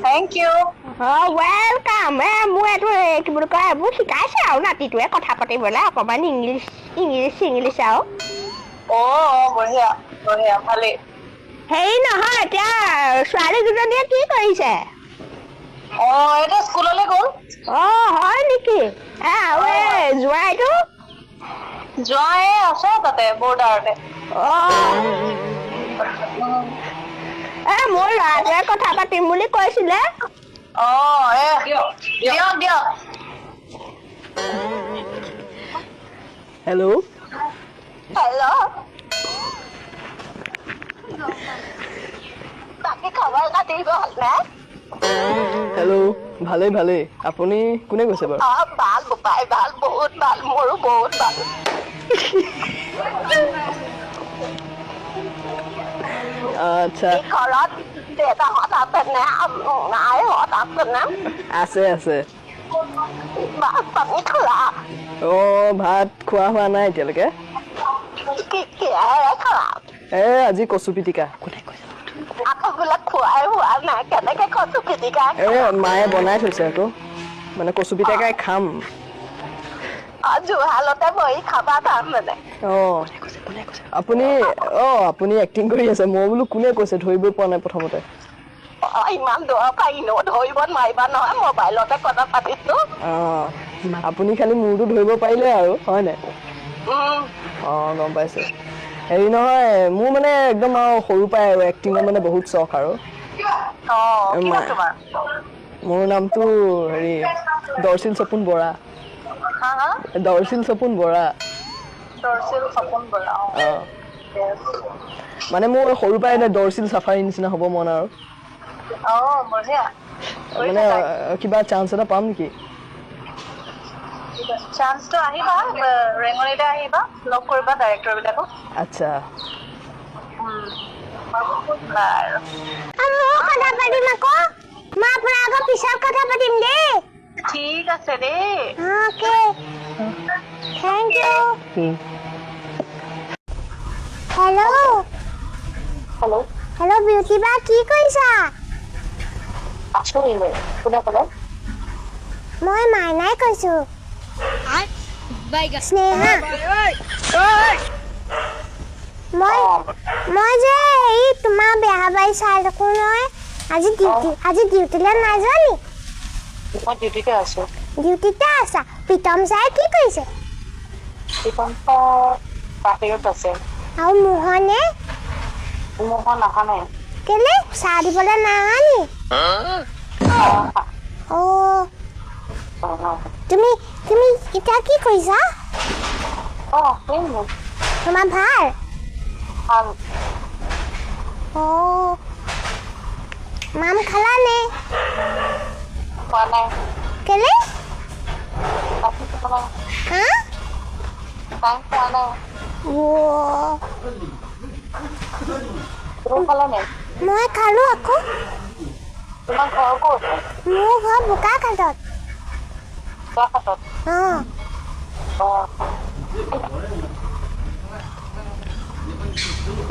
Thank you. অঁ, welcome. মোৰ এইটো কি বুলি কয়, এইবোৰ শিকাইছে আৰু নাতিটোৱে কথা পাতিবলৈ অকণমান ইংলিছ ইংলিছ ইংলিছ আৰু। অ' বঢ়িয়া বঢ়িয়া, ভালেই। হেৰি নহয়, এতিয়া ছোৱালী দুজনীয়ে কি কৰিছে? অ' এতিয়া স্কুললৈ গ'ল। অঁ, হয় নেকি? আৰু এই জোঁৱাইটো? জোঁৱাই আছে তাতে বৰ্ডাৰতে। অঁ, মোৰ ল'ৰাটোৱে কথা পাতিম বুলি কৈছিলে। অঁ, দিয়ক দিয়ক। হেল্ল'। হেল্ল', বাকী খবৰ খাতি ভালনে? হেল্ল', ভালেই ভালেই। আপুনি কোনে কৈছে বাৰু? অঁ, ভাল বোপাই, ভাল, বহুত ভাল, মোৰো বহুত ভাল। আচ্ছা, ঘৰত দেউতাহঁত আছেনে, আইহঁত আছেনে? আছে আছে। ভাত পানী খালা? অঁ, ভাত খোৱা হোৱা নাই এতিয়ালৈকে। কি কিহেৰে খালা? আজি কচু পিটিকা। কোনে কৈছে? আকৌ বোলে খোৱাই হোৱা নাই, কেনেকে কচু পিটিকা? মায়ে বনাই থৈছে আকৌ, মানে কচু পিটিকাই খাম। জুহালতে বহি খাবা তাৰমানে। অঁ, আপুনি? অঁ, আপুনি এক্টিং কৰি আছে। মই বোলো কোনে কৈছে, ধৰিবই পৰা নাই প্ৰথমতে। ইমান দূৰৰ পৰা এনেও ধৰিব নোৱাৰিবা নহয়, মোবাইলতে কথা পাতিছো। অঁ, আপুনি খালি মোৰটো ধৰিব পাৰিলে আৰু, হয় নাই? অঁ, গম পাইছোঁ। হেৰি নহয়, মোৰ মানে একদম আৰু সৰুৰ পৰাই আৰু এক্টিঙৰ মানে বহুত চখ আৰু। মোৰ নামটো হেৰি দৰ্শিল সপোন বৰা। দৰ্শিল সপোন বৰা। অঁ, মানে মোৰ সৰুৰ পৰাই এনে দৰ্শিল চাফাৰী নিচিনা হ'ব মন আৰু। মানে কিবা চান্স এটা পাম নেকি? চান্সটো আহিবা, ৰেঙনিতে আহিবা, লগ কৰিবা ডাইৰেক্টৰ বিলাকক। আচ্ছা। কথা পাতিম আকৌ, মই আপোনাৰ আগত পিছত কথা পাতিম দেই। ঠিক আছে দেই। Okay, thank you. Hello. Hello. Hello beauty বা, কি কৰিছা? আছো এনেই। কোনে ক'লে? মই মাইনাই কৈছো। স্নেহা। মই যে হেৰি তোমাৰ বেহাবাৰী চাই থাকো নহয়। আজি ডিউটি, আজি ডিউটিলৈ নাই যোৱা নি? মই ডিউটিতে আছো। ডিউটিতে আছা? প্ৰীতম ছাৰে কি কৰিছে? প্ৰীতম ছাৰ বাহিৰত আছে। আৰু মোহনে? মোহন অহা নাই। কেলে, চাহ দিবলৈ নাই অহা নি? অঁ, তুমি তুমি এতিয়া কি কৰিছা? তোমাৰ ভাল? অঁ, মাম খালা নে? কেলে? হা? মই খালো আকৌ। মোৰ ঘৰ বোকাখাতত।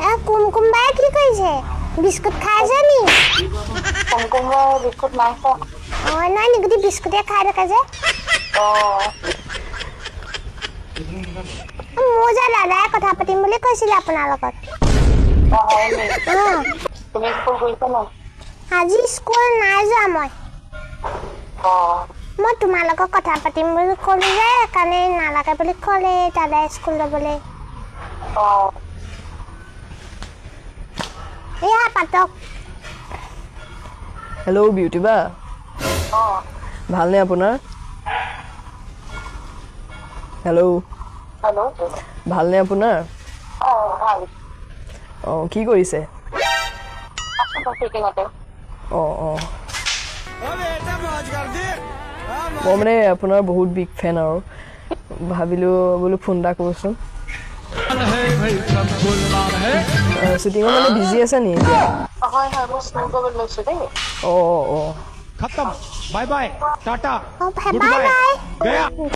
অঁ, কুমকুমবাই কি কৰিছে? বিস্কুট খাই আছে নি? বিস্কুট নাই খোৱা। অঁ, নাই নি? গোটেই বিস্কুটে খাই থাকে যে। মোৰ যে দাদাই কথা পাতিম বুলি কৈছিলে আপোনাৰ লগত। আজি স্কুল নাই যোৱা মই। মই তোমাৰ লগত কথা পাতিম বুলি ক'লো যে, সেইকাৰণে নালাগে বুলি ক'লে দাদাই স্কুল যাবলৈ। এয়া পাতক। হেল্ল' বিউটি বা, ভালনে আপোনাৰ? হেল্ল', ভালনে আপোনাৰ? অঁ, কি কৰিছে? অঁ অঁ, মই মানে আপোনাৰ বহুত বিগ ফেন আৰু, ভাবিলোঁ বোলো ফোন এটা কৰোঁচোন। শ্বুটিঙত মানে বিজি আছে নি এতিয়া? অঁ অঁ অঁ, খতম, bye bye, Tata, good bye, Gaya.